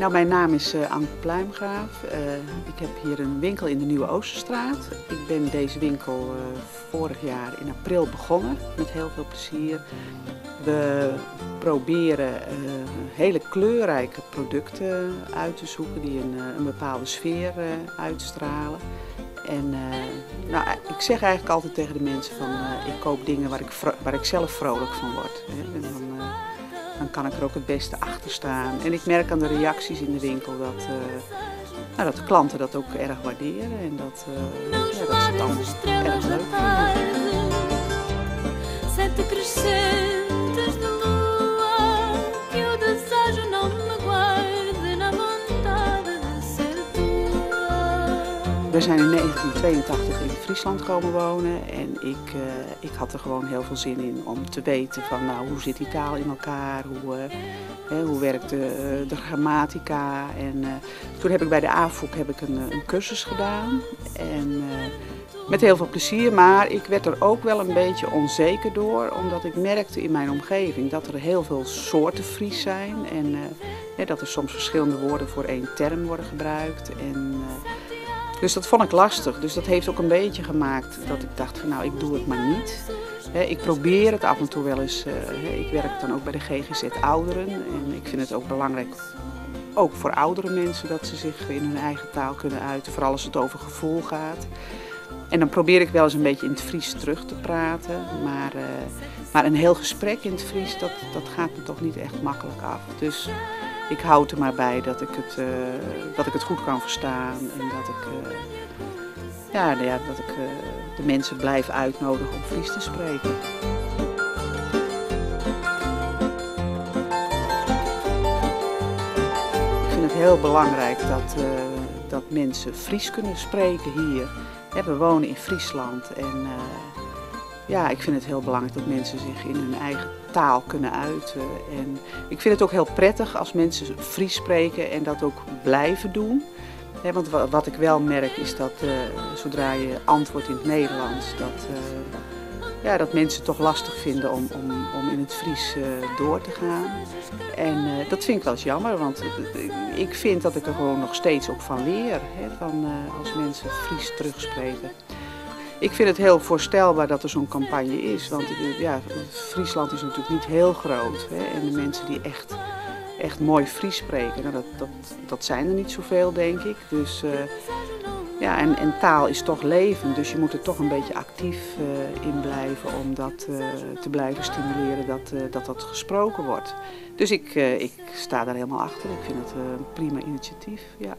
Nou, mijn naam is Anke Pluimgraaff. Ik heb hier een winkel in de Nieuwe Oosterstraat. Ik ben deze winkel vorig jaar in april begonnen met heel veel plezier. We proberen hele kleurrijke producten uit te zoeken die een bepaalde sfeer uitstralen. En nou, ik zeg eigenlijk altijd tegen de mensen van ik koop dingen waar ik zelf vrolijk van word. Hè. En dan kan ik er ook het beste achter staan. En ik merk aan de reacties in de winkel nou, dat de klanten dat ook erg waarderen en ja, dat ze het dan erg leuk vinden. Sete crescentes de lua, que o desejo não me guarde na vontade de ser tua. We zijn in 1982 in Friesland komen wonen en ik had er gewoon heel veel zin in om te weten van nou, hoe zit die taal in elkaar, hoe werkt de grammatica. En toen heb ik bij de AFOEK een cursus gedaan en met heel veel plezier, maar ik werd er ook wel een beetje onzeker door, omdat ik merkte in mijn omgeving dat er heel veel soorten Fries zijn en dat er soms verschillende woorden voor één term worden gebruikt. En dus dat vond ik lastig. Dus dat heeft ook een beetje gemaakt dat ik dacht van nou, ik doe het maar niet. Ik probeer het af en toe wel eens. Ik werk dan ook bij de GGZ Ouderen en ik vind het ook belangrijk, ook voor oudere mensen, dat ze zich in hun eigen taal kunnen uiten, vooral als het over gevoel gaat. En dan probeer ik wel eens een beetje in het Fries terug te praten, maar een heel gesprek in het Fries, dat gaat me toch niet echt makkelijk af. Dus ik houd er maar bij dat ik het goed kan verstaan en dat ik, ja, nou ja, dat ik de mensen blijf uitnodigen om Fries te spreken. Ik vind het heel belangrijk dat mensen Fries kunnen spreken hier. We wonen in Friesland en ik vind het heel belangrijk dat mensen zich in hun eigen taal kunnen uiten. En ik vind het ook heel prettig als mensen Fries spreken en dat ook blijven doen. Want wat ik wel merk is dat zodra je antwoordt in het Nederlands, dat mensen het toch lastig vinden om in het Fries door te gaan. En dat vind ik wel eens jammer, want ik vind dat ik er gewoon nog steeds ook van leer, hè, van als mensen Fries terugspreken. Ik vind het heel voorstelbaar dat er zo'n campagne is, want Friesland is natuurlijk niet heel groot. Hè, en de mensen die echt mooi Fries spreken, nou, dat zijn er niet zoveel, denk ik. En taal is toch levend, dus je moet er toch een beetje actief in blijven om dat te blijven stimuleren dat dat gesproken wordt. Dus ik sta daar helemaal achter. Ik vind het een prima initiatief. Ja.